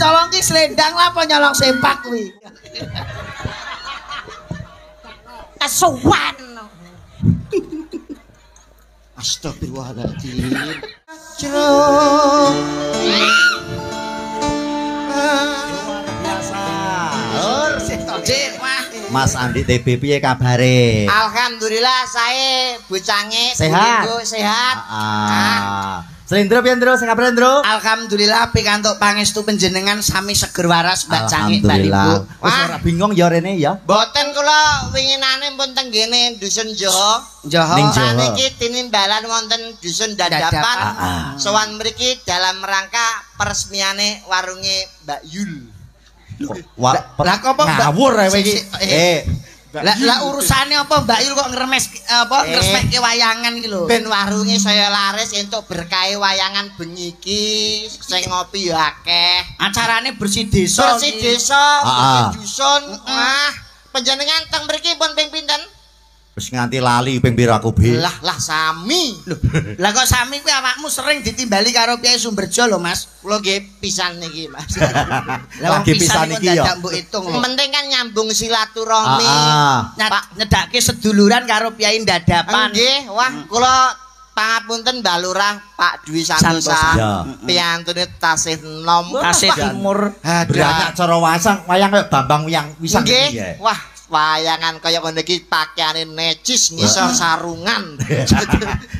Dicolong ki slendang lah apa nyolong sempak kuwi. Kesuwan. Astagfirullahaladzim. Jeruk. Biasa. Mas Andi TB piye kabare? Alhamdulillah sae bocange sehat. Sehat. Slendro piye Ndro? Sing kabare Ndro? Alhamdulillah pikantuk pangestu panjenengan sami seger waras Mbak Cangik Mbak Ibu. Wis ora bingung ya rene ya. Mboten kula winginane pun teng ngene dusun Joho. Joho. Saniki tinimbalan wonten dusun Dadapan. Sowan mriki dalam rangka peresmiane warunge Mbak Yul. Lah kok apa ngawur ae iki? Lah urusane apa Mbak Yul kok ngremes apa ngresmekke wayangan iki lho. Ben warunge saya laris entuk berkahe wayangan bengi iki, sing ngopi ya akeh. Acarane bersih desa. Bersih desa, bersih dusun. Wah, panjenengan teng mriki pun ping pinten? Wis nganti lali ping pira aku bi. Lah lah sami. Lho, lah kok sami kuwi awakmu sering ditimbali karo Kyai Sumberjo lho, Mas. Kula nggih pisan niki, Mas. Lagi pisan iki ya. Dadak mbok hitung lho. Penting kan nyambung silaturahmi. Nyedake seduluran karo Kyai Dadapan. Nggih, wah kula pangapunten Mbah Lurah Pak Dwi Santosa. Piyantune tasih nom, tasih timur. Beranak cara wasang wayang kaya Bambang Wiyang Wisang iki. Wah. Wayangan kaya ngono iki pakaiane necis ngisor sarungan.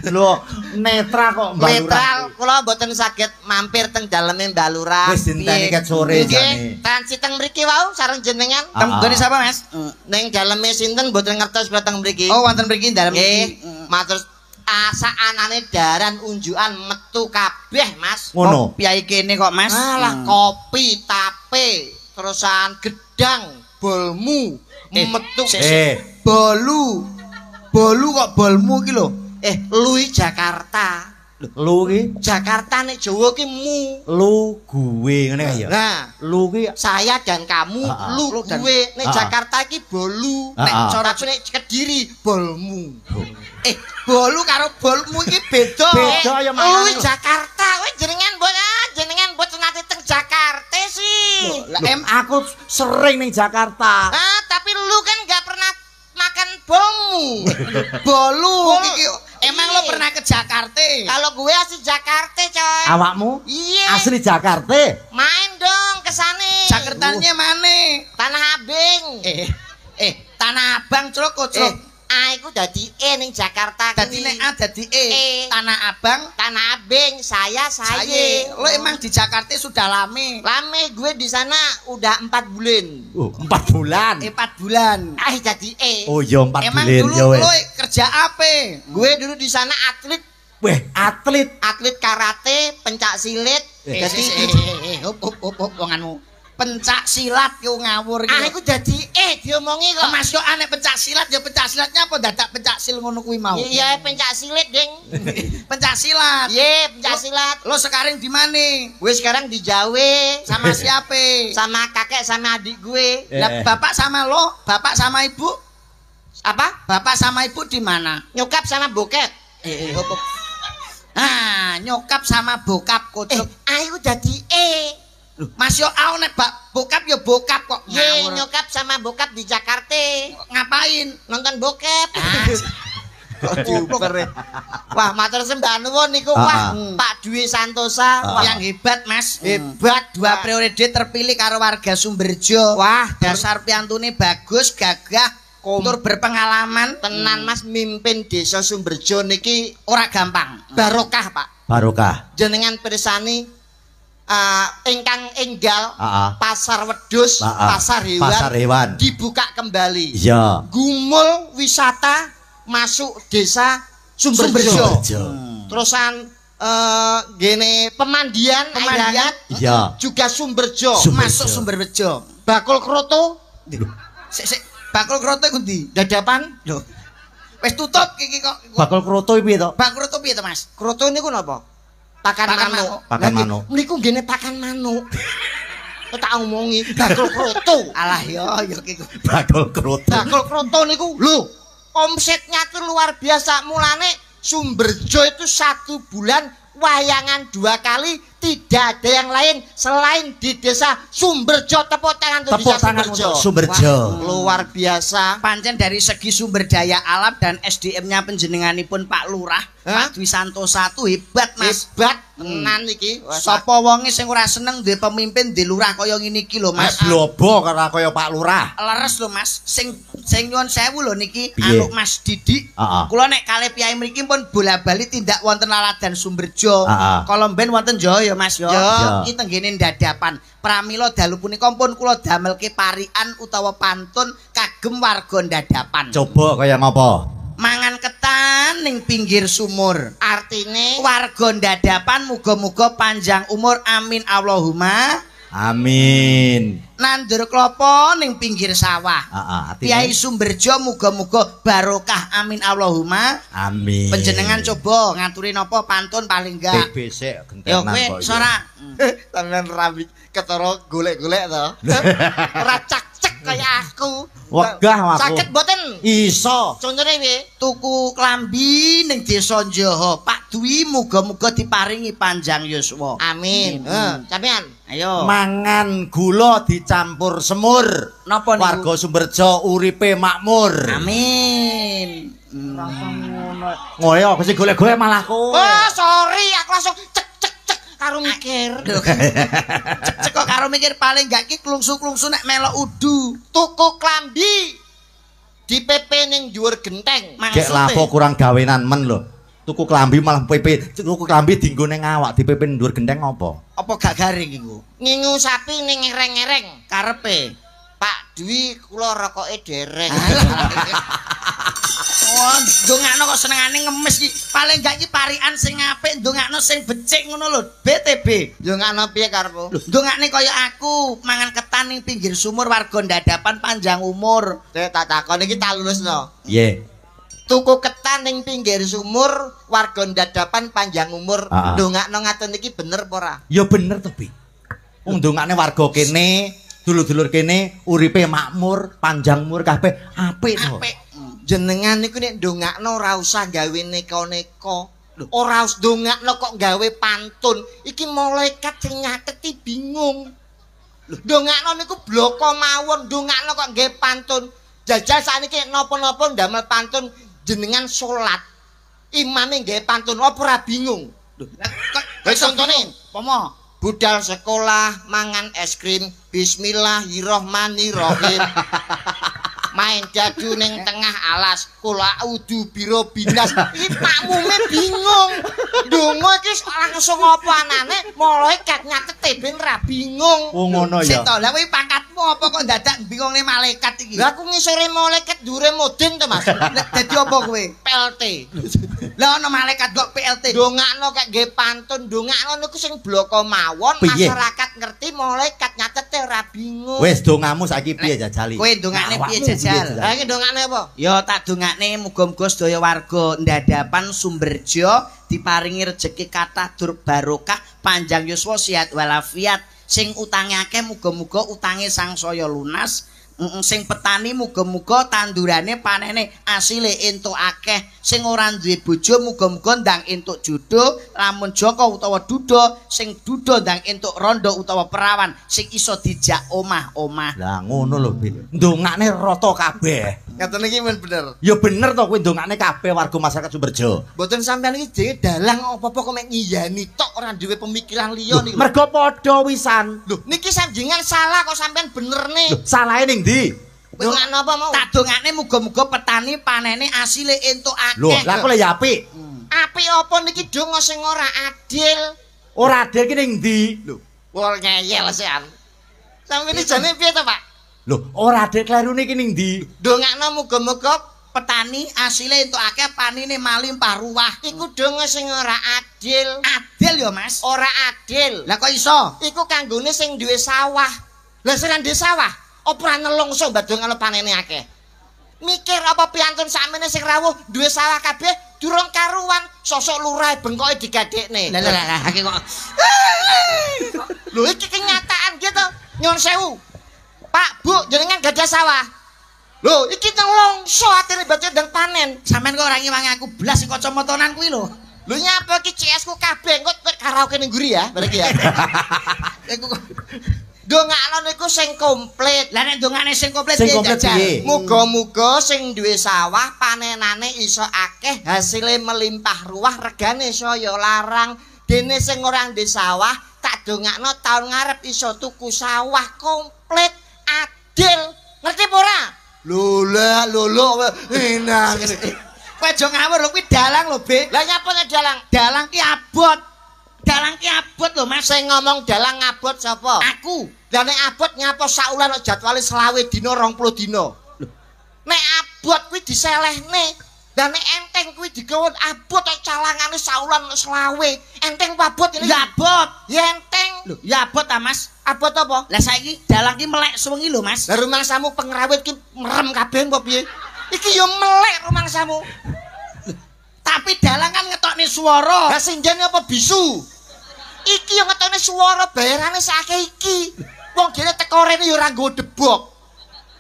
Lho, netra kok Mbak Lurah. Netral, kula mboten saged mampir teng daleme Mbak Lurah. Wis dinteni ket sore jane. Transit teng mriki wau sareng jenengan. Teng nggone sapa, Mas? Ning daleme sinten mboten ngertos kula teng mriki. Oh, wonten mriki dalem mriki. Matur asa anane daran unjukan metu kabeh, Mas. Ngono. Piyai kene kok, Mas. Alah kopi, tape, terusan gedang, bolmu. Metu bolu. Bolu kok bolmu iki lho. Lui Jakarta. Lu ki Jakarta nek Jawa ki mu. Lu gue ngene ya. Nah, lu ki saya dan kamu, lu gue. Nek Jakarta ki bolu, nek cara nek Kediri bolmu. Bolu karo bolmu iki beda. Beda ya Mas. Lui Jakarta, kowe jenengan mbok jenengan mbok nate teng Jakarta sih. Lah aku sering ning Jakarta. Ah, tapi lu kan enggak pernah makan bolmu. Bolu iki emang lo pernah ke Jakarta? Kalau gue asli Jakarta, coy. Awakmu? Iya. Asli Jakarta? Main dong ke sana. Jakartanya mana? Tanah Abang. Tanah Abang celok kok, celok. A iku dadi E ning Jakarta. Dadi nek A dadi E. Tanah Abang, Tanah Abang, saya. Lo emang di Jakarta sudah lame. Lame gue di sana udah 4 bulan. Oh, 4 bulan. 4 bulan. Ah jadi E. Oh iya 4 bulan. Emang dulu lo kerja apa? Gue dulu di sana atlet. Weh, atlet. Atlet karate, pencak silat. Dadi hop hop hop hop wonganmu. Pencak silat yo ngawur iki. Ah iku dadi diomongi kok. Mas yo aneh pencak silat ya pencak silatnya apa dadak pencak sil ngono kuwi mau. Iya pencak silat, Ding. Pencak silat. Iya, pencak silat. Lo sekarang di mana? Gue sekarang di Jawa. Sama siapa? Sama kakek sama adik gue. Lah bapak sama lo, bapak sama ibu? Apa? Bapak sama ibu di mana? Nyokap sama bokep. Ah, nyokap sama bokap kocok. Ah iku dadi E. Mas yo au nek bokap ya bokap kok. Ye, nyokap sama bokap di Jakarta. Ngapain? Nonton bokep. Wah, matur sembah nuwun niku wah Pak Dwi Santosa. Wah, yang hebat, Mas. Hebat. 2 periode terpilih karo warga Sumberjo. Wah, dasar piantune bagus, gagah, tur berpengalaman. Tenan Mas, mimpin desa Sumberjo niki ora gampang. Barokah, Pak. Barokah. Jenengan pirsani ingkang enggal pasar wedhus, pasar hewan dibuka kembali. Iya. Gumul wisata masuk desa Sumberjo. Terusan gene pemandian iya. Juga Sumberjo. Masuk Sumberjo. Bakul kroto. Sik sik, bakul kroto iku ndi? Dadapan. Lho. Wis tutup iki kok. Bakul kroto piye to? Bakul kroto piye to, Mas? Kroto niku napa? Pakan manuk. Pakan manuk. Niku nggene pakan manuk. Tak omongi bakul kroto. Alah yo yo iki. Bakul kroto. Bakul kroto niku lho, omsetnya tuh luar biasa. Mulane Sumberjo itu 1 bulan Wayangan 2 kali, tidak ada yang lain selain di desa Sumberjo. Tepuk tangan untuk Tepuk desa tangan Sumberjo. untuk Sumberjo. Wah, luar biasa. Pancen dari segi sumber daya alam dan SDM-nya penjenenganipun Pak Lurah, Hah? Pak Dwi Santosa tuh hebat, Mas. Hebat tenan iki. Wah, Sapa wonge sing ora seneng duwe pemimpin di lurah kaya ngene iki lho, Mas. Mas blobo karo kaya Pak Lurah. Leres lho, Mas. Sing sing nyuwun sewu lho niki Piye? anu Mas Didik. Heeh. Kula nek kalih piyai mriki pun bola-bali tindak wonten laladan Sumberjo. Heeh. Kala mben wonten Jawa ya, Mas ya. Ya. Iki tenggene Dadapan. Pramila dalu punika pun kula damelke parikan utawa pantun kagem warga Dadapan. Coba kaya ngopo? Mangan ketan ning pinggir sumur. Artine Warga Dadapan muga-muga panjang umur, amin Allahumma. Amin. Nandur klopo ning pinggir sawah. Heeh, artine Kyai Sumberjo muga-muga barokah, amin Allahumma. Amin. Panjenengan coba ngaturi napa pantun paling enggak. TB sik Ya gentenan kowe kok. sora. Sampeyan rabi ketara golek-golek to. Ora cak-cek kaya aku. Wegah aku. Saged mboten? Iso. Contone piye? Tuku klambi ning desa Njoho. Pak Dwi muga-muga diparingi panjang yuswa. Amin. Heeh, sampean. Ayo. Mangan gula dicampur semur. Napa niku? Warga Sumberjo uripe makmur. Amin. Ngoyo aku sing golek-golek malah kowe. Oh, sorry, aku langsung cek cek cek karo mikir. Cek kok karo mikir paling gak ki klungsu-klungsu nek melok udu. Tuku klambi di PP ning dhuwur genteng. Gek lapo kurang gawenan men lho. Tuku klambi malah PP, tuku klambi dienggo ning awak di PP dhuwur genteng apa? Apa gak garing iku? Ngingu sapi ning ngereng-ngereng. Karepe. Pak Dwi kula rokoke dereng. Oh, ndongakno kok senengane ngemis iki. Paling gak iki parikan sing apik, ndongakno sing becik ngono lho. BTB. Ndongakno piye karepmu? Lho, ndongakne kaya aku, mangan ketan ning pinggir sumur warga Dadapan panjang umur. Cek tak takon iki tak lulusno. Piye? Tuku ketan ning pinggir sumur warga Dadapan panjang umur. Ndongakno ngaten iki bener apa ora? Ya bener to, Bi. Wong ndongakne warga kene, dulur-dulur kene uripe makmur, panjang umur kabeh apik to. Apik. Jenengan niku nek ndongakno ora usah gawe neka-neka. Ora usah ndongakno kok gawe pantun. Iki malaikat sing nyateti bingung. Lho, ndongakno niku bloko mawon, ndongakno kok gawe pantun. Jajal sakniki napa-napa ndamel pantun jenengan salat. Imame gawe pantun apa ora bingung? Lho, kok Wis contone, pomo budal sekolah mangan es krim, bismillahirrahmanirrahim. Main dadu ning tengah alas, kula udu biro binas. Iki makmume bingung. Ndonga iki langsung apa anane, malaikat nyatete ben ra bingung. Wong ngono ya. Sik to, lha kowe pangkatmu apa kok dadak bingungne malaikat iki? Lah aku ngisore malaikat dhuwure mudin to, Mas. Lah dadi apa kowe? PLT. Lah ana malaikat kok PLT. Ndongakno kek nggih pantun, ndongakno niku sing bloko mawon, Piye? masyarakat ngerti malaikat nyatete ora bingung. Wis dongamu saiki piye jajali? Kowe ndongakne piye jajal? Lah iki ndongakne apa? Ya tak dongakne muga-muga sedaya warga Dadapan Sumberjo diparingi rejeki kathah dur barokah, panjang yuswa, sehat walafiat. Sing utange akeh muga-muga utange sangsaya lunas. Sing petani muga-muga tandurane panene asile entuk akeh. Sing ora duwe bojo muga-muga ndang entuk jodoh, lamun jaka utawa duda, sing duda ndang entuk rondo utawa perawan sing iso dijak omah-omah. Lah ngono lho, Bi. Ndongakne rata kabeh. Ngaten iki men bener. Ya bener to kowe ndongakne kabeh warga masyarakat Sumberjo. Mboten sampean iki dhewe dalang apa-apa kok mek ngiyani tok ora duwe pemikiran liya niku. Mergo padha wisan. Lho niki samjengan salah kok sampean benerne. Lho, salahe ning ndi? Ndongakno apa mau? Tak dongakne muga-muga petani panene asile entuk akeh. Lho, lah kok ya apik. Apik apa niki donga sing ora adil? Ora adil ki ning ndi? Lho, ora ngeyel sean. Sampeyan iki jane piye to, Pak? Lho, ora adil klerune ki ning ndi? Ndongakno muga-muga petani asile entuk akeh, panine malimpah ruwah. Iku donga sing ora adil. Adil ya, Mas? Ora adil. Lah kok iso? Iku kanggone sing duwe sawah. Lah sing ora duwe sawah, apa ora nelongso mbadungane panene akeh? Mikir apa piantun sakmene sing rawuh duwe sawah kabeh durung karuan, sosok lurah bengkoke digadekne. Lah lah lah iki kok. Lho iki kenyataan gitu. Nyun sewu. Pak, Bu, jenengan gadah sawah. Lho, iki nelongso atine baca ndang panen. Sampeyan kok ora ngiwangi aku blas sing kacamatanan kuwi lho. Lho nyapa iki CS ku kabeh engko karaoke ning mburi ya, bareng iki ya. Iku dongakno niku sing komplit. Lah nek dongane sing komplit piye jajal? Muga-muga sing duwe sawah panenane iso akeh, hasile melimpah ruah, regane saya larang. Dene sing ora ndek sawah tak dongakno taun ngarep iso tuku sawah komplit adil. Ngerti apa ora? Lho lah lho lho enak. Kowe aja ngawur lho, kuwi dalang lho, Be. Lah nyapa nek dalang? Dalang ki abot. Dalang ki abot lho, Mas. Sing ngomong dalang abot sapa? Aku. Lah nek abot nyapa saulan kok jadwale 20 dina 20 dina. Lho, nek abot kuwi diselehne. Lah nek enteng kuwi digawon abot kok calangane saulan 20. Enteng apa abot ini? Ya abot. Ya enteng. Lho, ya abot ta, Mas? Abot apa? Lah saiki dalang ki melek suwengi lho, Mas. Lah rumangsamu pengrawit ki merem kabeh apa piye? Iki yo melek rumangsamu. Tapi dalang kan ngetokne swara. Lah sinden apa bisu? Iki yo ngetokne swara bayarane sakake iki. Wong dhewe teko rene yo ora nggo debok.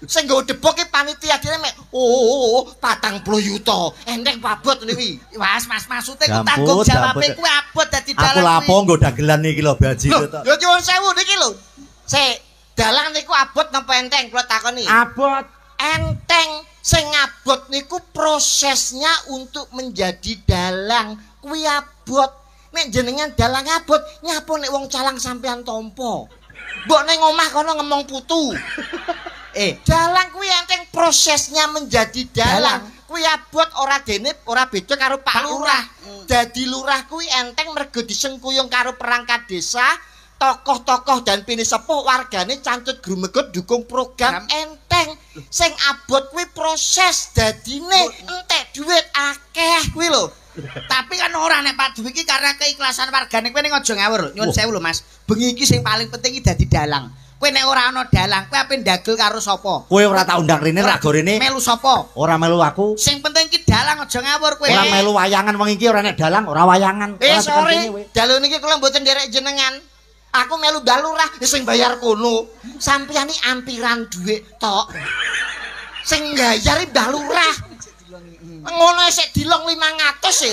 Sing nggo debok ki panitia dhewe mek oh 40 yuta. Enteng abot ngene kuwi. Mas, Mas maksude ku tanggung jawabe kuwi abot dadi dalang. Aku lapo nggo dagelan iki lho baji to. Lho nyuwun sewu niki lho. Sik, dalang niku abot napa enteng kula takoni? Abot. Enteng. Sing abot niku prosesnya untuk menjadi dalang kuwi abot. Nek jenengan dalang abot, nyapa nek wong calang sampean tampa. Mbok ning omah kono ngomong putu. Dalang kuwi enteng prosesnya menjadi dalang. Kuwi abot ora dene ora beda karo Pak Lurah. Dadi lurah kuwi enteng mergo disengkuyung karo perangkat desa, tokoh-tokoh dan pinisepuh wargane cancut grumegut dukung program enteng. Sing abot kuwi proses dadine entek duit akeh kuwi lho. Tapi kan ora nek Pak Dwi iki karena keikhlasan wargane kowe ning aja ngawur. Nyun sewu lho Mas. Bengi iki sing paling penting iki dadi dalang. Kowe nek ora ana dalang, kowe ape ndagel karo sapa? Kowe ora tak undang rene, rago rene. Melu sapa? Ora melu aku. Sing penting iki dalang aja ngawur kowe. Ora melu wayangan wong iki ora nek dalang, ora wayangan. Ora dalu niki kula mboten nderek jenengan. Aku melu Mbah Lurah sing bayar kono. Sampeyan iki ampiran dhuwit tok. Sing ngbayar Mbah Lurah. Ngono sik dilong 500 e.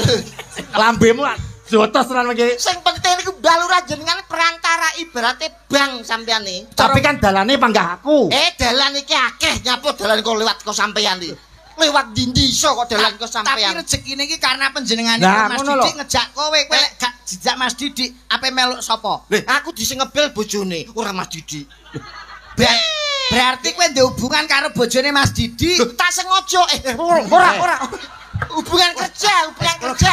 Lambemu jotos tenan iki. Sing penting niku Mbah Lurah jenengan perantara ibarate bank sampeyan iki. Tapi kan dalane panggah aku. Dalan iki akeh nyapa dalan kok lewat kok sampeyan iki. Lewat dindi iso kok dalan kok sampeyan. Tapi rezekine iki karena panjenengane Mas Didik ngejak kowe, kowe lek gak jejak Mas Didik, ape melok sapa? Lho, aku dise ngebel bojone, ora Mas Didik. Berarti kowe ndek hubungan karo bojone Mas Didik. Lho, tak sengaja ora ora. Hubungan kerja, hubungan kerja.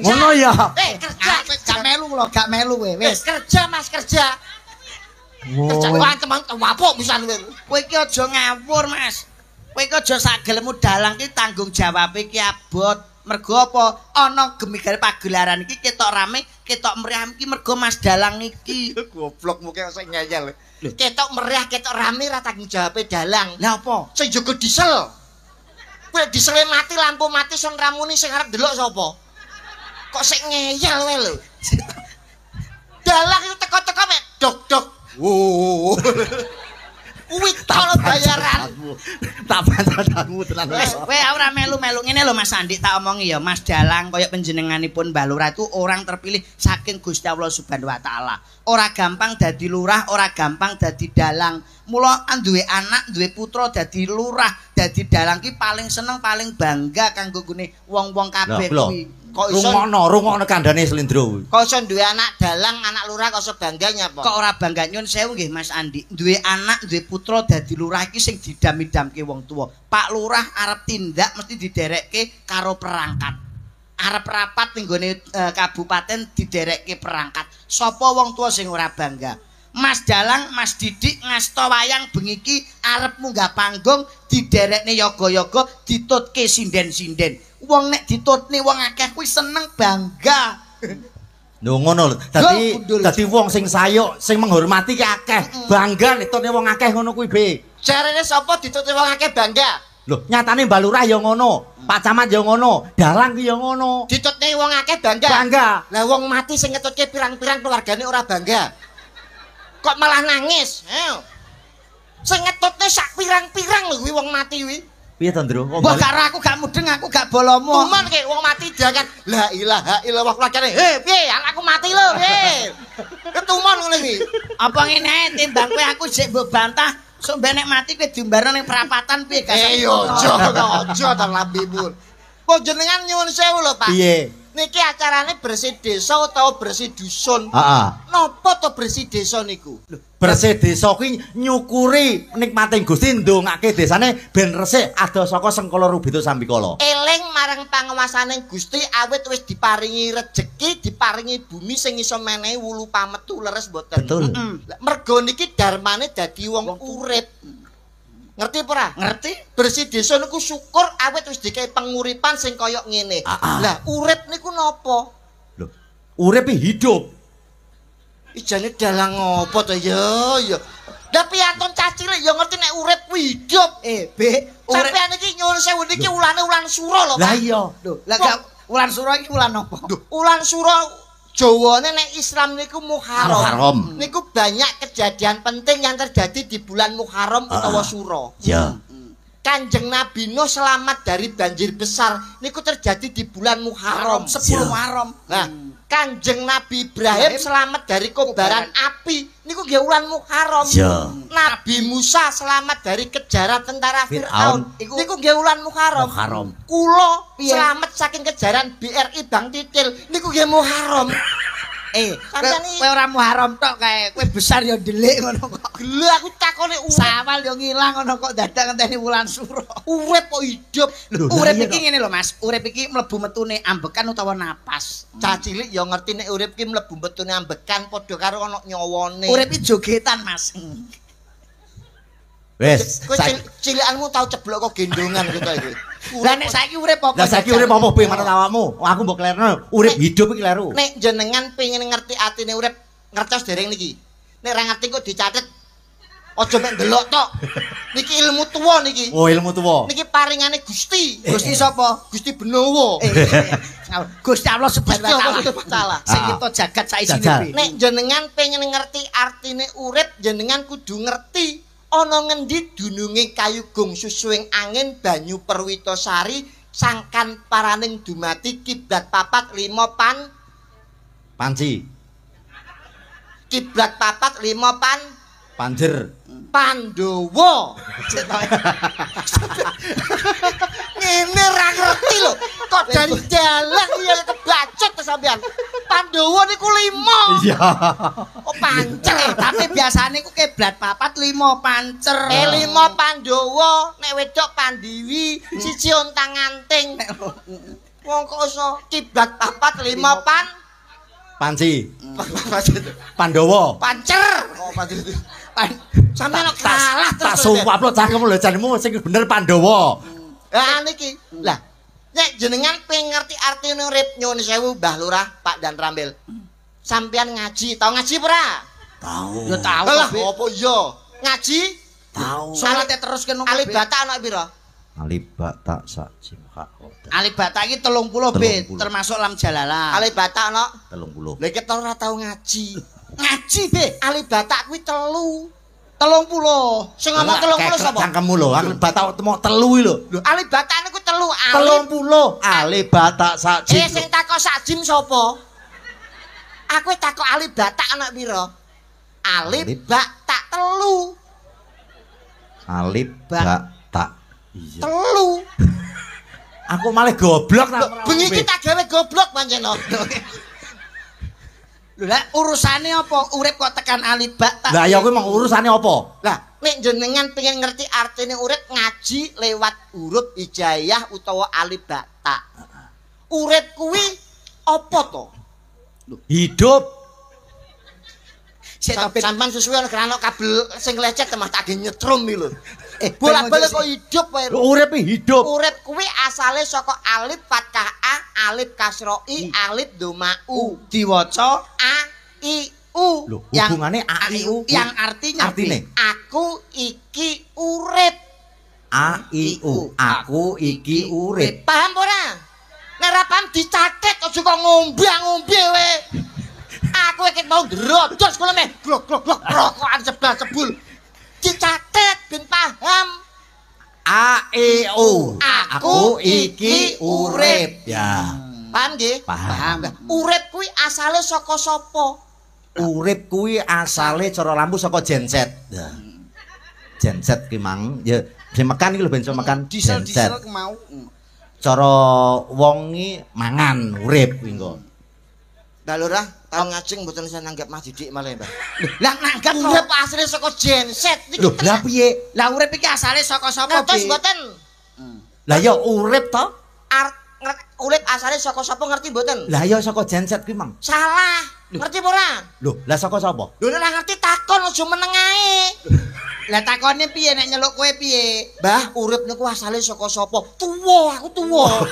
Ngono ya. Kerja. Gak melu lho, gak melu kowe. Wis kerja Mas, kerja. Kerja teman wapuk pisan kowe. Kowe iki aja ngawur, Mas. Kowe iki aja sak gelemmu dalang ki tanggung jawabe ki abot. Mergo apa? Ana gemigare pagelaran iki ketok rame, ketok meriah iki mergo Mas Dalang iki. Goblok muke sing ngeyel. Ketok meriah, ketok rame ra tanggung jawabe dalang. Lah apa? Sing jaga diesel. Kowe diesele mati, lampu mati, son ramuni sing arep ndelok sapa? Kok sik ngeyel wae lho. Dalang itu teko-teko mek dok-dok. Wo. Kuwi kalau bayaran. Tak bantamu tenan. Wis, kowe ora melu-melu ngene lho Mas Andi tak omongi ya, Mas Dalang kaya panjenenganipun Mbah Lurah itu orang terpilih saking Gusti Allah Subhanahu wa taala. Ora gampang dadi lurah, ora gampang dadi dalang. Mula duwe anak, duwe putra dadi lurah, dadi dalang ki paling seneng, paling bangga kanggo gone wong-wong kabeh kuwi. Kok iso rungokno kandhane Slendro. Kok iso duwe anak dalang, anak lurah kok iso bangga nyapa? Kok ora bangga nyun sewu nggih Mas Andi. Duwe anak, duwe putra dadi lurah iki sing didam-idamke wong tuwa. Pak Lurah arep tindak mesti diderekke karo perangkat. Arep rapat ning gone kabupaten diderekke perangkat. Sapa wong tuwa sing ora bangga? Mas Dalang, Mas Didik ngasta wayang bengi iki arep munggah panggung diderekne yoga-yoga ditutke sinden-sinden. Wong nek ditutne wong akeh kuwi seneng bangga. Lho ngono lho. Dadi wong sing sayuk, sing menghormati ki akeh. Bangga ditutne wong akeh ngono kuwi, Be. Jarene sapa ditutne wong akeh bangga? Lho, nyatane Mbah Lurah ya ngono, Pak Camat ya ngono, dalang ki ya ngono. Ditutne wong akeh bangga. Bangga. Lah wong mati sing ngetutke pirang-pirang keluargane ora bangga. Kok malah nangis? Ayo. Sing ngetutne sak pirang-pirang lho kuwi wong mati kuwi. Piye to, Ndro? Mbah gak aku gak mudeng, aku gak bolomo. Tuman kek wong mati diangkat. La ilaha illallah lagane. He, piye? Anakku mati lho, piye? Ketuman ngene iki. Apa ngene ae timbang kowe aku sik mbok bantah, sok ben nek mati kowe diumbarno ning perapatan piye gak? Eh aja, aja ta lambemu. Kok jenengan nyuwun sewu lho, Pak. Piye? Niki acarane bersih desa utawa bersih dusun. Heeh. Napa to bersih desa niku? Bersih desa kuwi nyukuri nikmate Gusti ndongake desane ben resik adoh saka sengkala rubita sambikala. Eling marang panguwasane Gusti awit wis diparingi rejeki, diparingi bumi sing iso menehi wulu pametu leres mboten. Betul. Mergo niki darmane dadi wong urip. Ngerti apa ora? Ngerti. Bersih desa niku syukur awit wis dikei penguripan sing kaya ngene. Lah urip niku napa? Lho, urip hidup. Ijane dalang apa to ya? Ya. Lah piantun cah cilik ya ngerti nek urip kuwi hidup. B, urip sampean iki nyuwun sewu niki ulane ulan sura lho, Pak. Lah iya. Lho, lah gak ulan sura iki ulan apa? Lho, ulan sura Jawane nek Islam niku Muharram. Muharram. Niku banyak kejadian penting yang terjadi di bulan Muharram utawa Sura. Ya. Kanjeng Nabi Nuh selamat dari banjir besar niku terjadi di bulan Muharram, 10 Muharram. Nah, Kanjeng Nabi Ibrahim selamat dari kobaran api niku nggih wulan Muharram. Ya. Nabi Musa selamat dari kejaran tentara Fir'aun niku nggih wulan Muharram. Muharram. Kula selamat saking kejaran BRI Bank Titil niku nggih Muharram. Kowe ora Muharram tok kae, kowe besar ya ndelik ngono kok. Gelo aku takone urip. Sawal ya ngilang ngono kok dadak ngenteni wulan sura. Urip kok hidup. Urip iki ngene lho Mas, urip iki mlebu metune ambekan utawa napas. Cah cilik ya ngerti nek urip iki mlebu metune ambekan padha karo ana nyawane. Urip iki jogetan Mas. Wes, kowe cilikanmu tau ceblok kok gendongan gitu iki. Lah nek saiki urip apa? Lah saiki urip apa piye manut awakmu? Aku mbok klerno, urip hidup iki kleru. Nek jenengan pengen ngerti atine urip, ngertos dereng niki. Nek ra ngerti kok dicatet. Aja mek ndelok tok. Niki ilmu tuwa niki. Oh, ilmu tuwa. Niki paringane Gusti. Gusti sapa? Gusti Benowo. Gusti Allah Subhanahu wa taala. Sing nyipta jagat saisine. Nek jenengan pengen ngerti artine urip, jenengan kudu ngerti ana ngendi dununge kayu gong susuing angin banyu perwitasari sangkan paraning dumati kiblat papat lima pan panci kiblat papat lima pan panjer Pandhawa. Ngene ra ngerti lho kok dari dalang ya kebacut to sampean. Pandhawa niku 5. Iya. Oh pancer, tapi biasane iku kiblat papat 5 pancer. 5 Pandhawa, nek wedok Pandiwi, siji ontang-anting. Wong kok iso kiblat papat 5 pan panci. Pandhawa. Pancer. Oh pancer. Sampeyan kok kalah terus. Tak sumpah lho cangkem lho janmu sing bener Pandhawa. Lah niki. Lah nek jenengan pengen ngerti artine urip nyuwun sewu Mbah Lurah, Pak dan Rambil. Sampeyan ngaji, tau ngaji ora? Tau. Ya tau. Lah opo iya? Ngaji? Tau. Salate terus kena alif bata ana pira? Alif bata sak jim hak. Alif bata iki 30 B termasuk lam jalalah. Alif bata ana 30. Lha iki ora tau ngaji. Ngaji B. Alif bata kuwi 3. 30. Sing ngomong 30 sapa? Cangkemmu lho, alif bata mok 3 iki lho. Lho, alif bata niku 3 alif. 30 alif bata sak jim. Sing takok sak jim sapa? Aku takok alif bata ana pira? Alif ba ta 3. Alif ba ta. Iya. 3. Aku malah goblok ta. Bengi iki tak gawe goblok pancen. Lho lah urusane apa? Urip kok tekan alif ba ta. Lah ya kuwi mong urusane apa? Lah nek jenengan pengen ngerti artine urip ngaji lewat huruf hijaiyah utawa alif ba ta. Urip kuwi apa to? Hidup. Sampeyan susuwe ana ana kabel sing lecet mah tak ge nyetrum iki lho. Bolak-balik kok hidup wae. Urip hidup. Urip kuwi asale saka alif fathah a, alif kasra i, alif doma u. Diwaca a i u. Lho, hubungane a i u yang artinya artine aku iki urip. A i u, aku iki urip. Paham ora? Nek ora paham dicatet aja kok ngombe-ngombe wae. Aku iki mau ndrodos kono meh glok glok glok rokokan sebal sebul. Dicatet ben paham. A A E U. Aku iki urip. Ya. Paham nggih? Paham. Urip kuwi asale saka sapa? Urip kuwi asale cara lampu saka genset. Ya. Genset ki mang ya sing mekan iki lho ben iso mekan diesel-diesel mau. Cara wong iki mangan urip kuwi engko. Mbak Lurah, tau ngajeng mboten iso nanggap Mas Didik malah, Mbah. Lah nanggap urip asale saka genset niki. Lho, lah piye? Lah urip iki asale saka sapa, Ngertos mboten? Lah ya urip to? Urip asale saka sapa ngerti mboten? Lah ya saka genset kuwi mang. Salah. Ngerti apa ora? Lho, lah saka sapa? Lho nek ngerti takon aja meneng ae. Lah takone piye nek nyeluk kowe piye? Mbah, urip niku asale saka sapa? Tuwa, aku tuwa.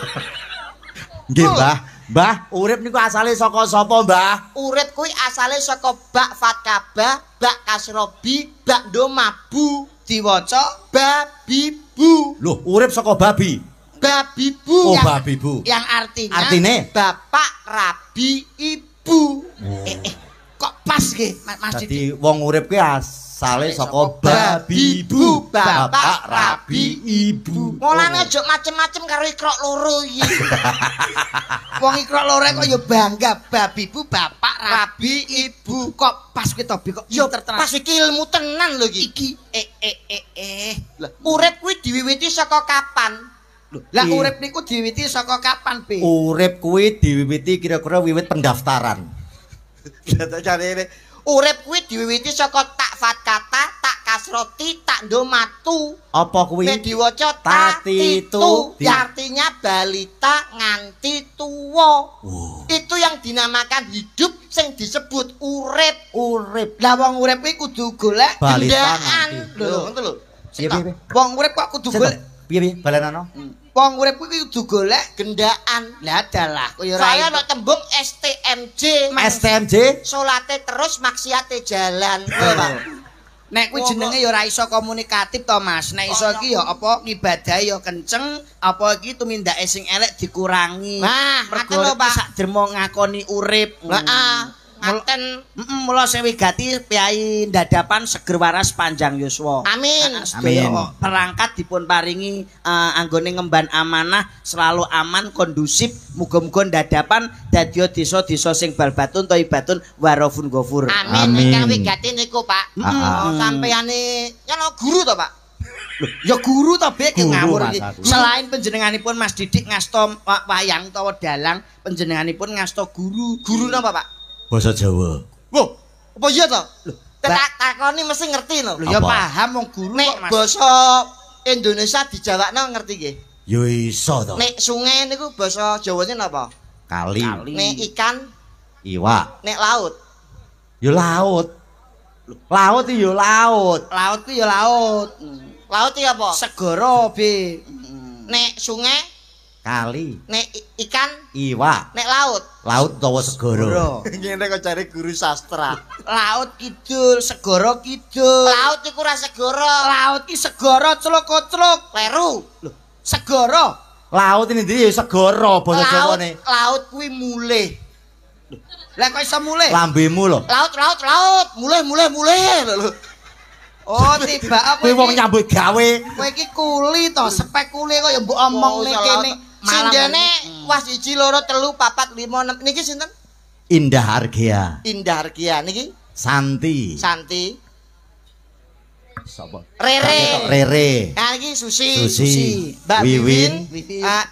Nggih, Mbah. Mbah, urip niku asale saka sapa, Mbah? Urip kuwi asale saka bak fatkaba, bak kasrobi, bak do mabu. Diwaca babi bu. Lho, urip saka babi. Babi bu. Oh, babi bu. Yang artinya artine bapak rabi ibu. Oh. Kok pas nggih Mas Didik? Dadi wong urip kuwi asale saka babi bu, bapak rabi ibu. Mulane aja macem-macem karo ikrok loro iki. Wong ikrok loro kok ya bangga babi bu, bapak rabi ibu. Kok pas kuwi to kok ya pas iki ilmu tenan lho iki. Iki. Lah urip kuwi diwiwiti saka kapan? Lah urip niku diwiwiti saka kapan, Bi? Urip kuwi diwiwiti kira-kira wiwit pendaftaran. Urip kuwi diwiwiti saka tak fatkata, tak kasroti, tak ndomatu. Apa kuwi? Nek diwaca tatitu, artinya balita nganti tuwa. Oh. Itu yang dinamakan hidup sing disebut urip. Urip. Lah wong urip kuwi kudu golek balita nganti. Lho, ngono lho. Piye piye? Wong urip kok kudu golek. Piye piye balenano? Wong urip kuwi kudu golek gendaan. Lah dalah kaya ora. Saya nek tembung STMJ. STMJ salate terus maksiate jalan. Nek kuwi jenenge ya ora iso komunikatif to, Mas. Nek iso iki ya apa ngibadahe ya kenceng, apa iki tumindake sing elek dikurangi. Nah, mergo lho, Pak. Sak dermo ngakoni urip. Heeh. Ngaten. Mula sing wigati piyai ndadapan seger waras panjang yuswa. Amin. Amin. Perangkat dipun paringi anggone ngemban amanah selalu aman kondusif, muga-muga ndadapan dadi desa-desa sing balbatun thayyibatun warafun ghafur. Amin. Ingkang wigati niku, Pak. Sampeyane yen guru to, Pak? Ya guru to, Bek, ngawur iki. Selain panjenenganipun Mas Didik ngasta wayang utawa dalang, panjenenganipun ngasta guru. Guru napa, Pak? Basa Jawa. Loh, apa iya to? Lho, tak takoni mesti ngerti lho. Lho ya paham wong guru kok, Mas. Nek basa Indonesia dijawakno ngerti nggih? Ya iso to. Nek sungai niku basa Jawane napa? Kali. Nek ikan? Iwak. Nek laut? Ya laut. Laut ya laut. Laut ku ya laut. Laut iki apa? Segara, Be. Nek sungai? Kali. Nek ikan? Iwak. Nek laut? Laut utawa segara. Ngene kok cari guru sastra. Laut kidul, segara kidul. Laut iku ora segara. Laut ki segara clok-clok. Kleru. Lho, segara. Laut ini ndi ya segara basa Jawane. Laut kuwi mulih. Lah kok iso mulih? Lambemu lho. Laut, laut, laut. Mulih, mulih, mulih lho. Oh, tiba apa kowe wong nyambut gawe. Kowe iki kuli to, spek kuli kok ya mbok omongne kene. Sindene was 1 2 3 4 5 6 niki sinten? Indah Argia. Indah Argia niki Santi. Santi. Sapa? Rere. Rere. Nah iki Susi. Susi. Mbak Wiwin,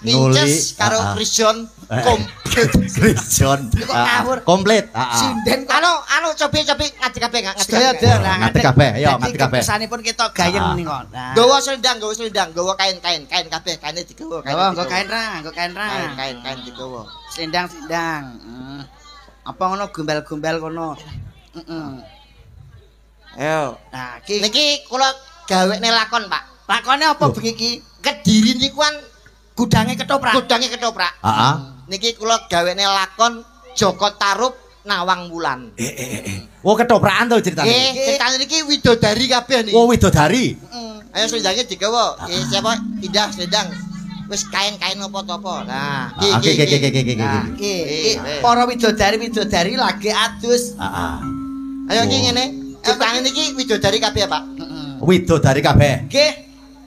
Inces karo Krisjon komplit. Krisjon. Komplit. Sinden anu cobi-cobi ngadeg kabeh ngadeg. Ngadeg kabeh. Ayo ngadeg kabeh. Kesanipun ketok gayeng menika. Nggawa selendang, nggawa selendang, nggawa kain-kain, kain kabeh, kaine digawa. Nggawa kain ra, nggawa kain ra. Kain-kain digawa. Selendang-selendang. Apa ngono gombal-gombal kono. Heeh. Ayo. Nah, iki niki kula gawekne lakon, Pak. Lakone apa bengi iki? Kediri niku kan gudange ketoprak. Gudange ketoprak. Heeh. Niki kula gawekne lakon Joko Tarub Nawang Wulan. Oh, ketoprakan to ceritane. Nggih, ceritane niki widodari kabeh niki. Oh, widodari. Heeh. Ayo selendangnya digawa. Siapa? Indah selendang. Wis kain-kain apa-apa. Nah, iki iki. Iki para widodari-widodari lagi adus. Heeh. Ayo iki ngene. Ceritane niki widodari kabeh, Pak. Widodari kabeh. Nggih.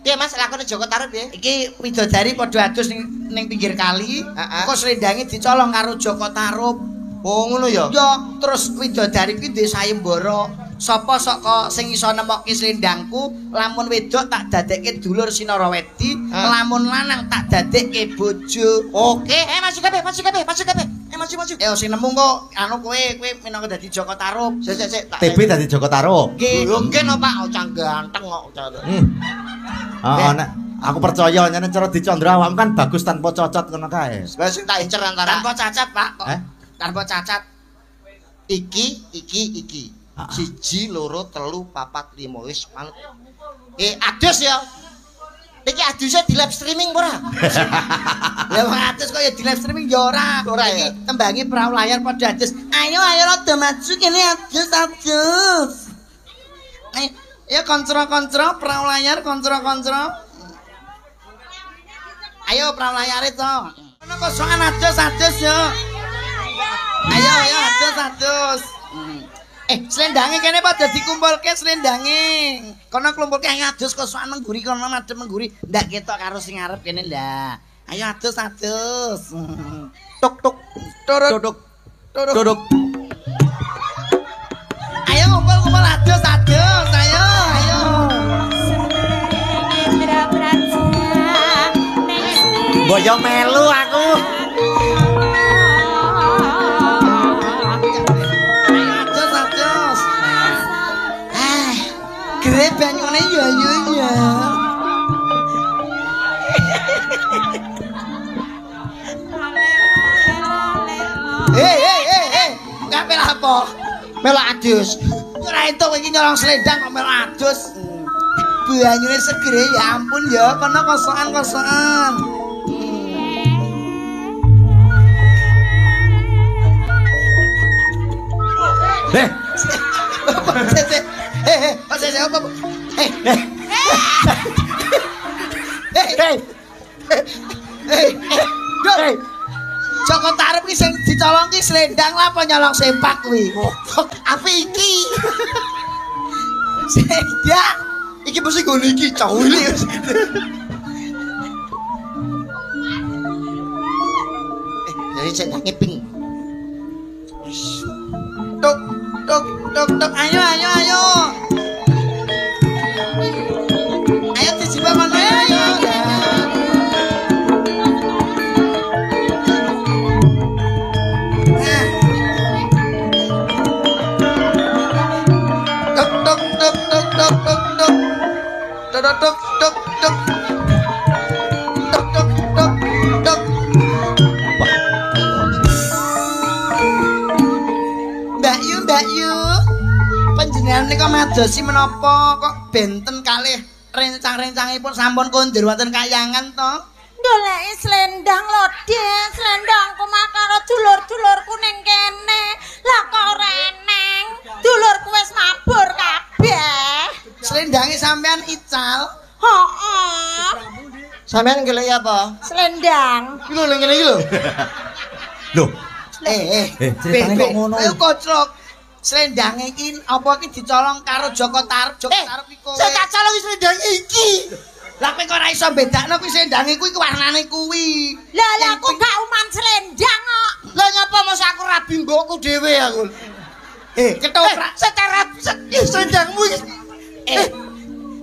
Piye Mas lakone Joko Tarub piye? Iki widodari padha adus ning pinggir kali, kok slendange dicolong karo Joko Tarub. Oh ngono ya. Ya, terus widodari kuwi duwe sayembara. Sapa saka sing iso nemokke slendangku, lamun wedok tak dadekke dulur Sinarawedi, lamun lanang tak dadekke bojo. Oke, maju kabeh, maju kabeh, maju kabeh. Maju maju. Sing nemu kok anu kowe minangka dadi Joko Tarub. Sik sik sik tak TB dadi Joko Tarub. Nggih. Lho nggih no Pak, cah ganteng kok. Heeh, nek aku percaya nyene cara dicandra awakmu kan bagus tanpa cocot ngono kae. Wis sing tak incer antara tanpa cacat, Pak. Kok tanpa cacat. Iki iki iki. 1 2 3 4 5 wis manut. Adus ya. Iki adusnya di live streaming ora? Lah wong adus kok ya di live streaming ya ora. Iki tembangi perahu layar padha adus. Ayo ayo rada maju kene adus adus. Ayo ya kontro-kontro perahu layar kontro-kontro. Ayo perahu layare to. Ono kosongan adus adus yo. Ayo ayo adus adus. Slendange kene padha dikumpulke slendange. Kono klumpulke ayo adus kosokan mengguri kono madhep mengguri. Ndak ketok karo sing ngarep kene lah. Ayo adus adus. Tuk tuk turut turut turut. Ayo ngumpul-ngumpul adus adus. Ayo ayo. Mbok yo melu aku. Gere banyune ya ya ya. Ngapain apa? Melok adus. Ora entuk iki nyolong selendang kok melok adus. Banyune segere ya ampun ya, kono kosokan-kosokan. Joko Tarub ki sing dicolong ki slendang lah apa nyolong sempak kuwi? Apa iki? Slendang. Iki mesti nggone iki cowok. Jadi cek ngeping. Tuk tuk tuk tuk ayo ayo ayo. Ayo dijiwa kono ayo. Tuk tuk tuk tuk tuk tuk tuk. Tuk tuk tuk tuk. Tuk tuk tuk tuk. Mbak Yu, Mbak Yu. Panjenengan nika madosi menapa kok benten kalih rencang-rencangipun sampun kondur wonten kayangan to? Ndoleki slendang lho, Dik. Slendangku mah karo dulur-dulurku ning kene. Lah kok ora eneng? Dulurku wis mabur kabeh. Slendange sampean ical? Heeh. Sampean goleki apa? Slendang. Iki lho ngene iki lho. Lho. Ceritane kok ngono. Ayo koclok. Slendange iki apa iki dicolong karo Joko Tarub? Joko Tarub iki kowe. Sing tak colong slendang iki. Lah kowe kok ora iso bedakno kuwi slendange kuwi warnane kuwi. Lah lah aku gak uman slendang kok. Lah nyapa mos aku rabi mbokku dhewe aku. Ketoprak secara slendangmu iki.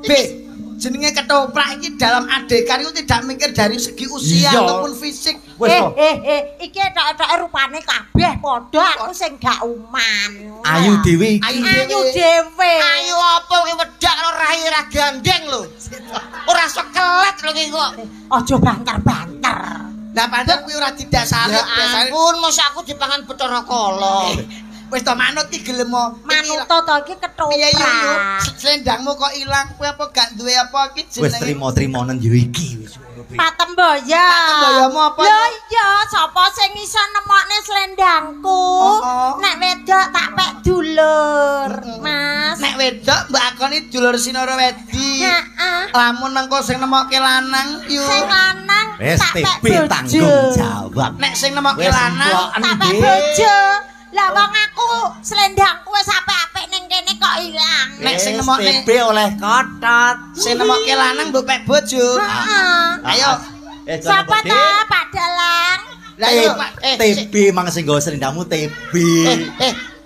B jenenge ketoprak iki dalam adegan itu tidak mikir dari segi usia ataupun fisik. Iki ethok-ethoke rupane kabeh padha aku sing gak uman. Ayu dhewe iki. Ayu dhewe. Ayu apa kowe wedak karo rai ra gandeng lho. Ora sekelet lho iki kok. Aja banter-banter. Lah pancen kuwi ora didasari. Ya ampun, mosok aku dipangan Bathara Kala. Wis to manut iki gelem manut to iki ketoprak. Piye yo slendangmu kok ilang kowe apa gak duwe apa iki jenenge? Wis trimo-trimonen yo iki wis ngono piye. Patemboya. Patemboyamu apa? Lho iya, sapa sing iso nemokne slendangku? Nek wedok tak pek dulur, Mas. Nek wedok mbok akoni dulur Sinarawedi. Heeh. Lamun mengko sing nemokke lanang yo. Sing lanang tak pek bojo. Tanggung jawab. Nek sing nemokke lanang tak pek bojo. Lah wong aku slendangku wis apik-apik ning kene kok kok ilang. Nek sing nemokne TB oleh kotot. Sing nemokke lanang mbok pek bojo. Heeh. Ayo. Sapa ta Pak Dalang? Lah iya Pak. TB mang sing nggawa selendangmu TB.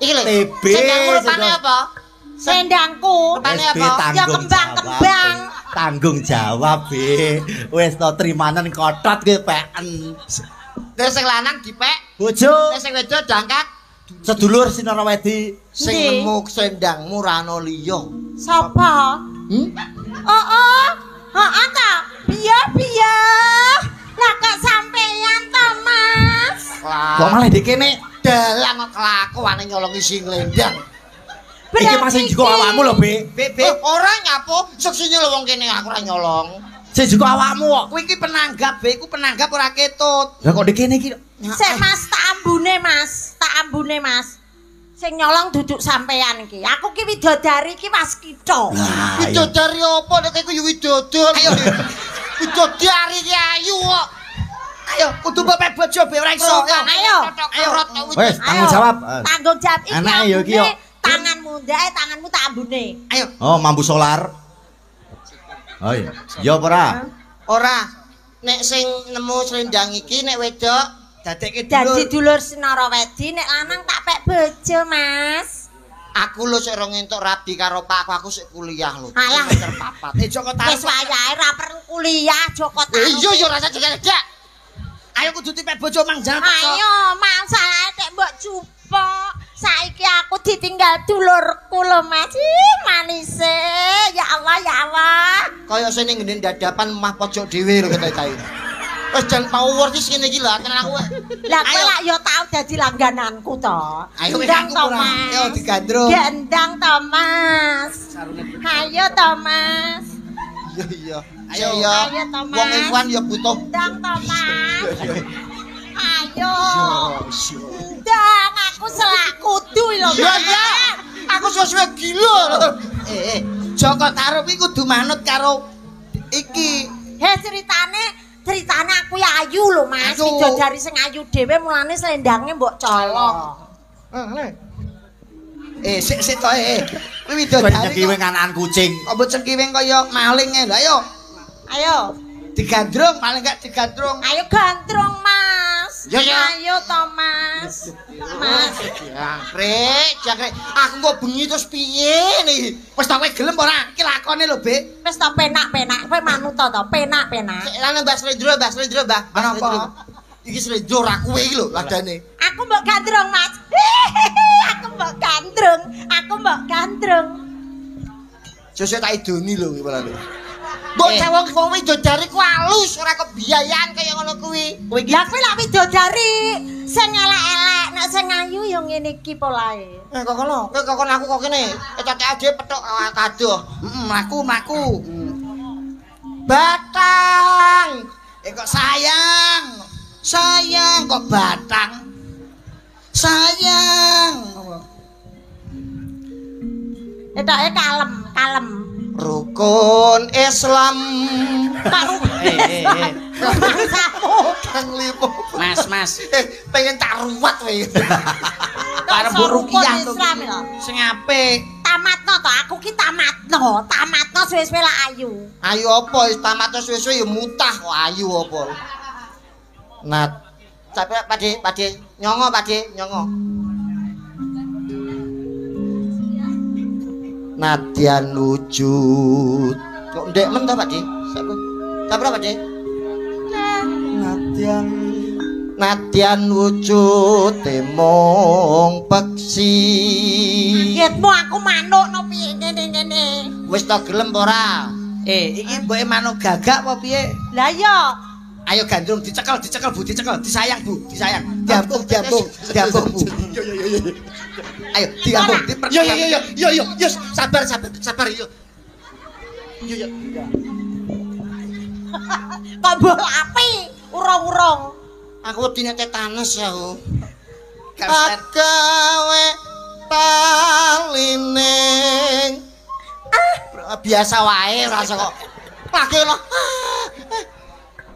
Iki lho. TB. Selendangmu rupane apa? Selendangku. Rupane apa? Ya kembang-kembang. Tanggung jawab, Be. Wis to trimanen kotot kuwi peken. Terus sing lanang dipek, bojo. Nek sing wedok dangkat sedulur Sinarawedi sing nemu selendangmu ra ana liya. Sapa? Oh. Heeh ta. Piye-piye? Lah kok sampeyan to, Mas? Kok malah ndek kene dalang kok kelakuane nyolongi sing lendang. Iki pas sing jiko awakmu lho, Be. Be, ora nyapo, seksine lho wong kene aku ora nyolong. Sing jiko awakmu kok. Kuwi iki penanggap, Be, iku penanggap ora ketut. Lah kok ndek kene iki? Sik Mas, tak ambune, Mas. Tak ambune, Mas. Sing nyolong duduk sampean iki. Aku ki widodari iki waskita. Widodari apa nek iku ya widodor. Ayo. Widodari ki ayu kok. Ayo, kudu mbok pek bojo be ora iso. Ayo. Ayo. Wis, tanggung jawab. Tanggung jawab iki. Anake ya iki yo. Tanganmu ndae, tanganmu tak ambune. Ayo. Oh, mambu solar. Oh iya. Ya apa ora? Ora. Nek sing nemu selendang iki nek wedok dadekke dulur. Dadi dulur Sinarawedi, nek lanang tak pek bojo, Mas. Aku lho sik rong entuk rabi karo pakku, aku sik kuliah lho. Alah, terpapat. Joko Tarub. Wis wayahe ra perlu kuliah, Joko Tarub. Iya ya rasa jejak. Ayo kudu dipek bojo mang jangan paksa. Ayo, masalahe tek mbok jupuk. Saiki aku ditinggal dulurku lho, Mas. Ih, manise. Ya Allah, ya Allah. Kaya sing ning ngene dadapan omah pojok dhewe lho ketoke kae. Wis jan power iki ngene iki lho, tenan aku. Lah kowe lak ya tau dadi langgananku to. Ayo ndang to, Mas. Ayo digandrung. Gendang to, Mas. Ayo to, Mas. Iya iya. Ayo ayo to, Mas. Wong ikhwan ya butuh. Ndang to, Mas. Ayo. Ndang aku selak kudu lho. Iya iya. Aku suwe-suwe gila lho. Joko Tarub iki kudu manut karo iki. He ceritane aku ya ayu lho, Mas. Widodari sing ayu dhewe mulane slendange mbok colong. Sik sik to Kuwi widodari cengkiwing anakan kucing. Kok mbok cengkiwing kaya maling e. Lha ayo. Ayo. Digandrung paling gak digandrung. Ayo gandrung, Mas. Ya, ya. Ayo to, Mas. Mas. Jangkrik, jangkrik. Aku kok bengi terus piye nih? Wis ta kowe gelem ora? Iki lakone lho, Bek. Wis to penak-penak, kowe manut to, penak-penak. Sik lan Mbah Slendro, Mbah Slendro, Mbah. Ana apa? Iki slendro ora kowe iki lho ladane. Aku mbok gandrung, Mas. Aku mbok gandrung, aku mbok gandrung. Sesuk tak idoni lho iki malah. Mbok cewek wong widodari ku alus ora kebiayaan kaya ngono kuwi. Lah kuwi lak widodari sing elek-elek, nek sing ayu ya ngene iki polahe. Kok kono, kowe kok aku kok kene. Cocok aja pethuk kadoh. Heeh, mlaku-mlaku. Batang. Kok sayang. Sayang kok batang. Sayang. Etoke kalem, kalem. Rukun Islam. Kang Lipo. Mas, Mas. Pengen tak ruwat kowe. Arep rukiah Islam lho. Sing apik. Tamatno to, aku ki tamatno. Tamatno suwe-suwe lak ayu. Ayu apa? Wis tamatno suwe-suwe ya mutah kok ayu apa. Nat. Sampe Pakde, Pakde, nyongo Pakde, nyongo. Nadyan wujud. Kok ndek men to, Pakde? Sapa? Sapa, Pakde? Nadyan Nadyan wujud mung peksi. Kagetmu aku manuk no piye ngene-ngene. Wis to gelem apa ora? Iki mboke manuk gagak apa piye? Lah iya. Ayo gandrung dicekel, dicekel Bu, dicekel, disayang Bu, disayang. Diambung, diambung, diambung Bu. Yo yo yo yo. Ayo diambung, diperkuat. Yo yo yo yo yo yo, sabar sabar sabar yo. Yo yo. Kok mbok api urung-urung. Aku wedine tetanus aku. Agawe talining. Biasa wae ora kok. Lagi lho.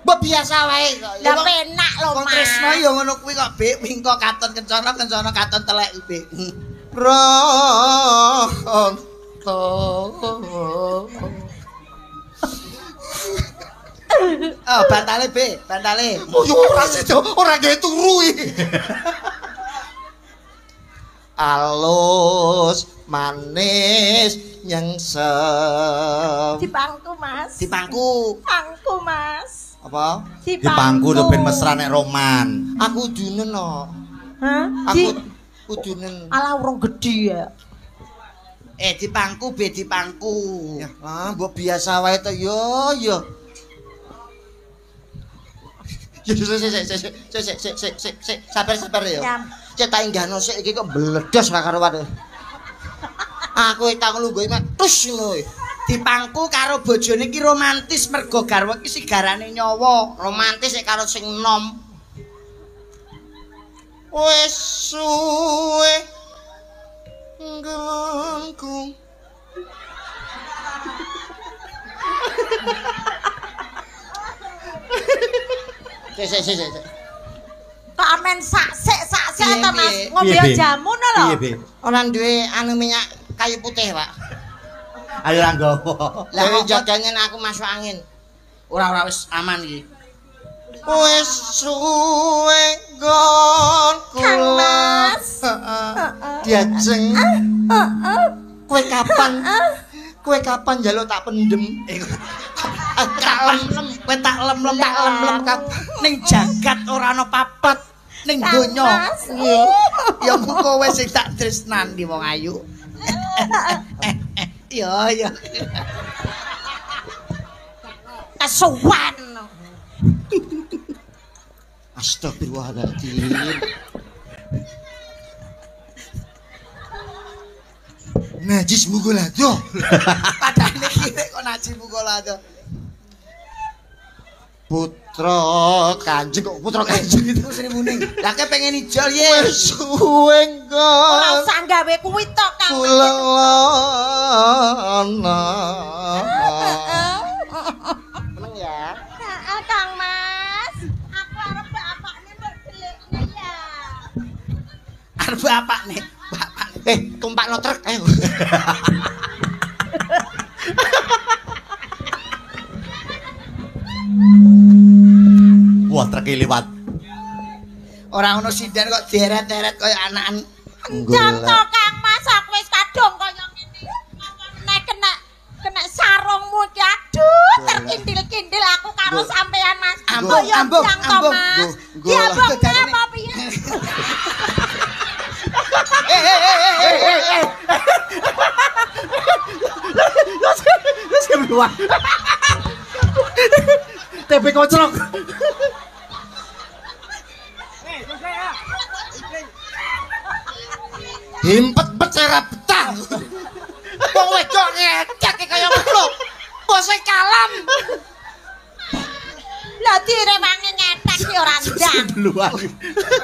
Mbok biasa wae kok. Lah penak lho, Mas. Wong tresno ya ngono kuwi kok, Bik. Wingko katon kencana, kencana katon telek, Bik. Bronto. Oh, bantale B, bantale. Oh, yo ora sida, ora gawe turu iki. Alus manis nyengsem. Dipangku, Mas. Dipangku. Pangku, Mas. Apa? Dipangku lho ben mesra nek roman. Aku udunen no. Hah? Aku udunen. Alah urung gedhi ya. Dipangku B dipangku. Ya, lah mbok biasa wae to yo yo. Yo sik sabar ya. Cek tak inggahno sik iki kok mbledos ra karuan. Aku tak lungguhe mek tus ngono. Dipangku karo bojone iki romantis mergo garwa iki sigarane nyawa. Romantis sik karo sing nom. Wis suwe nggonku. Sik. Kok amen sak sik to Mas, ngombe jamu no lho. Piye, Be? Ora duwe anu minyak kayu putih, Pak. Ayo ra nggawa. Lah jagane aku masuk angin. Ora wis aman iki. Wis suwe nggonku. Mas. Diajeng. Kowe kapan? Kowe kapan njaluk tak pendem? Tak lem-lem, kowe tak lem-lem, tak lem-lem ning jagat ora ana papat ning donya. Ya kowe sing tak tresnani wong ayu. Ya ya. Kesuwan. Astagfirullahaladzim. Najis mugolado. Padahal iki kok najis mugolado. Putra Kanjeng kok putra Kanjeng itu sing muning. Lah kowe pengen ijol ye. Wis suwe nggon. Ora usah gawe kuwi tok Kang. Kula. Meneng ya. Heeh Kang Mas. Aku arep bapakne mbok delikne ya. Arep bapakne. Bapakne. Tumpakno truk ayo. Wah, truk liwat. Ora ono sinden kok deret-deret kaya anakan. Encam to Kang Mas, aku wis kadung kaya ngene. Nek kena sarungmu iki aduh terkindil-kindil aku karo sampean Mas. Ambung, ambung, ambung. Diambung apa piye? Wis keluar. TB kocrok. Himpet-pet ora betah. Wong wedok ngecek kaya ngono. Bose kalam. Lah direwangi ngetek ki ora ndang.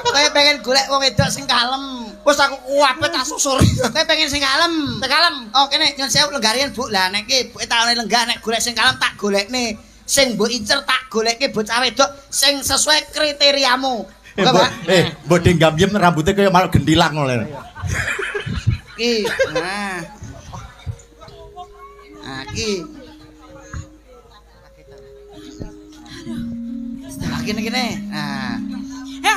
Kowe pengen golek wong wedok sing kalem. Wis aku kuwabet tak susur. Kowe pengen sing kalem. Sing kalem. Oh kene nyun sewu lenggarian Bu. Lah nek iki buke taune lenggah nek golek sing kalem tak golekne. Sing mbok incer tak golekke bocah wedok sing sesuai kriteriamu. Mbok ding gamyem rambutnya kaya manuk gentilang ngono. Iki, nah. Nah, iki. Nah, kene. Nah.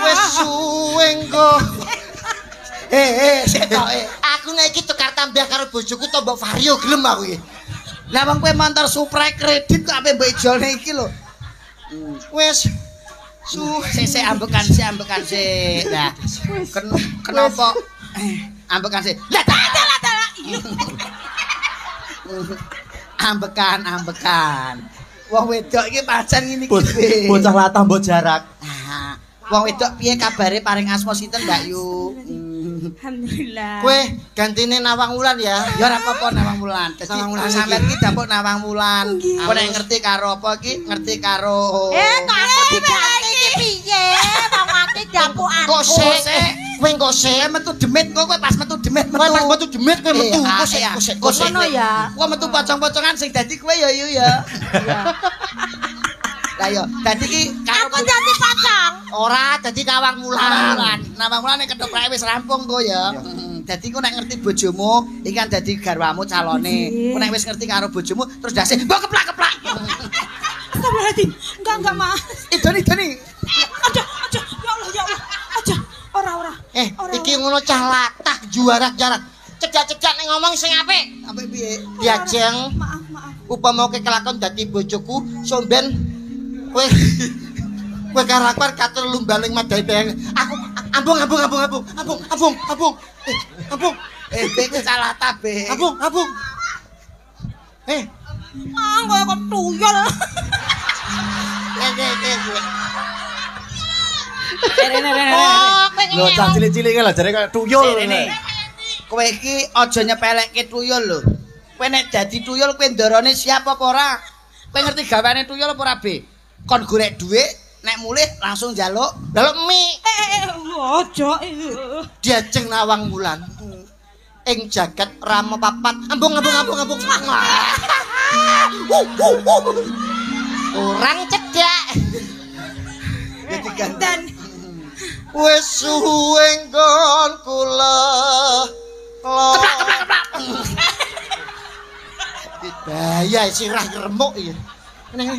Wis suwe engko. Setoke. Aku nek iki tukar tambah karo bojoku to mbok Vario gelem aku iki. Lah wong kowe motor Supra kredit kok ape mbok ijolne iki lho. Wis sik ambekan sik. Lah kenapa ambekan sik? Lah dalah. Ambekan. Wong wedok iki pancen ngene iki. Bocah latah mbok jarak. Wong wedok piye kabare paring asma sinten Mbak Yu? Alhamdulillah. Kowe gantine Nawang Wulan ya. Ya ora apa-apa Nawang Wulan. Dadi sampean iki dapuk Nawang Wulan. Aku nek ngerti karo apa iki, ngerti karo kok aku diganti iki piye? Wong ati dapukanku. Kok sik? Kowe kok sik metu demit kok kowe pas metu demit metu. Kowe pas metu demit kowe metu. Kok sik. Ngono ya. Kowe metu pocong-pocongan sing dadi kowe ya Yu ya. Lah yo, dadi iki aku dadi pocong. Ora, dadi Nawang Wulan. Nawang Wulan nek ketoprake wis rampung kok ya. Dadi ku nek ngerti bojomu, iki kan dadi garwamu calone. Ku nek wis ngerti karo bojomu terus ndase mbok keplak-keplak. Astagfirullahaladzim. Enggak, Mas. Idoni. Aja, aja. Ya Allah, ya Allah. Aja. Ora, ora. Iki ngono cah latah juarak-jarak. Cecak-cecak nek ngomong sing apik. Apik piye? Diajeng. Maaf, maaf. Upama kowe kelakon dadi bojoku, somben kowe kowe karo aku arep katur lumbaling madhae bayang. Aku ambung. Ambung. Be ku salah ta, Be. Ambung. Ah, koyo kok tuyul. Rene. Lho cah cilik-cilik lho jare kaya tuyul. Rene. Kowe iki aja nyepelekke tuyul lho. Kowe nek dadi tuyul kowe ndorone siap apa ora? Kowe ngerti gaweane tuyul apa ora, Be? Kon golek dhuwit, nek mulih langsung njaluk mie. Aja. Diajeng Nawang Wulan. Ing jagat Rama papat. Ambung. Kurang cedhak. Dan wis suwe nggon kula. Keplak. Bahaya sirah remuk iki. Neng.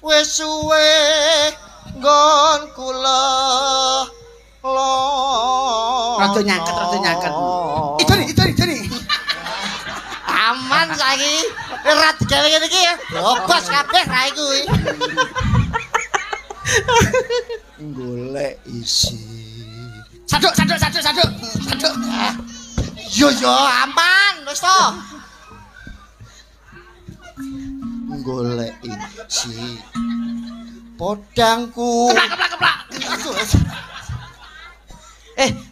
Wis suwe nggon kula. Rada nyaket. Idoni. Aman saiki. Ora digawe ngene iki ya. Bobos kabeh rae kuwi. Golek isi. Saduk. Yo aman wis to. Golek isi. Podangku. Keplak.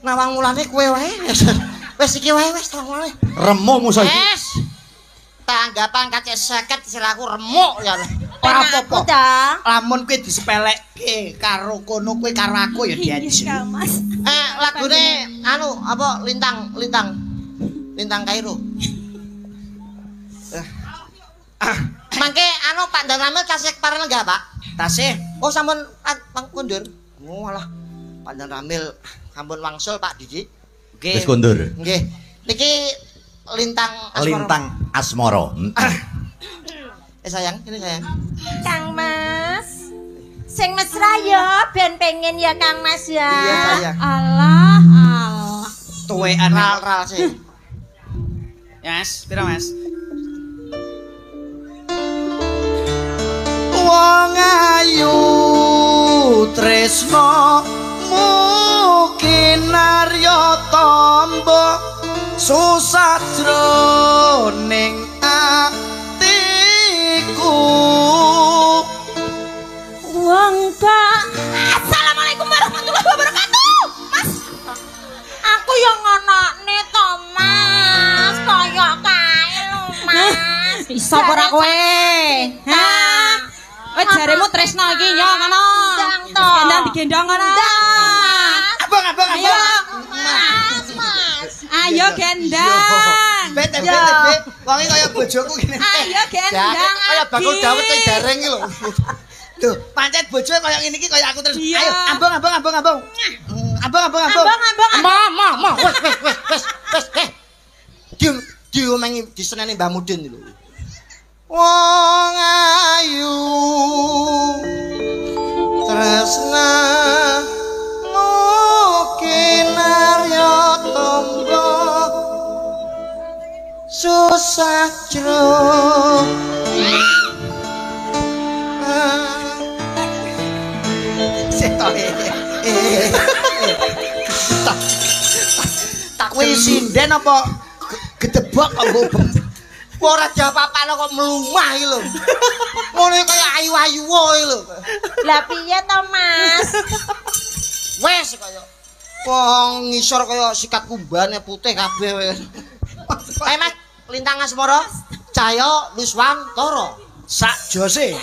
Nawang Wulane kowe wae. Wis iki wae wis Nawang Wulane. Remuk musa iki. Wis. Tanggapan kacek 50 siraku remuk ya. Ora apa-apa. Lamun kowe disepelekke karo kono kowe karo aku ya diajeng. Mas. Lagune anu apa lintang Lintang Kairo. Mangke anu Pak Danramil tasih pareng enggak, Pak? Tasih. Oh, sampun kondur. Oh, alah. Pak Danramil sampun wangsul Pak Didi. Nggih. Wis kondur. Nggih. Niki Lintang Asmara. Lintang Asmara. Sayang, ini sayang. Kang Mas. Sing mesra ya, ben pengen ya Kang Mas ya. Iya, sayang. Alah, alah. Tuwekan ral-ral sih. Ya, Mas, piro Mas? Wong ayu tresno kinarya tamba susah jroning atiku. Wong Pak. Assalamualaikum warahmatullahi wabarakatuh. Mas, aku yo ngonokne to Mas, kaya kae lho Mas. Iso apa ora kowe? Hah? Kowe jaremu tresno iki yo ngono. Gendang digendong ngono. Abang. Mas. Ayo gendang. Bete. Wong iki kaya bojoku ngene. Ayo gendang. Kaya bakul dawet sing gareng iki lho. Lho, pancet bojoe kaya ngene iki kaya aku terus. Ayo ambung. Ambung. Ma, wis. Diomengi diseneni Mbah Mudin lho. Wong ayu tresna kinarya tamba susah jro tak kowe sinden apa gedebok kok mbok ora jawab-apane kok mlumah iki lho. Ngono kaya ayu-ayu wae lho. Lah piye to Mas? Wes kaya wong ngisor kaya sikat kumbane putih kabeh wis. Ayo Mas, Lintang Asmara, Cahya Nuswantara. Sak jose.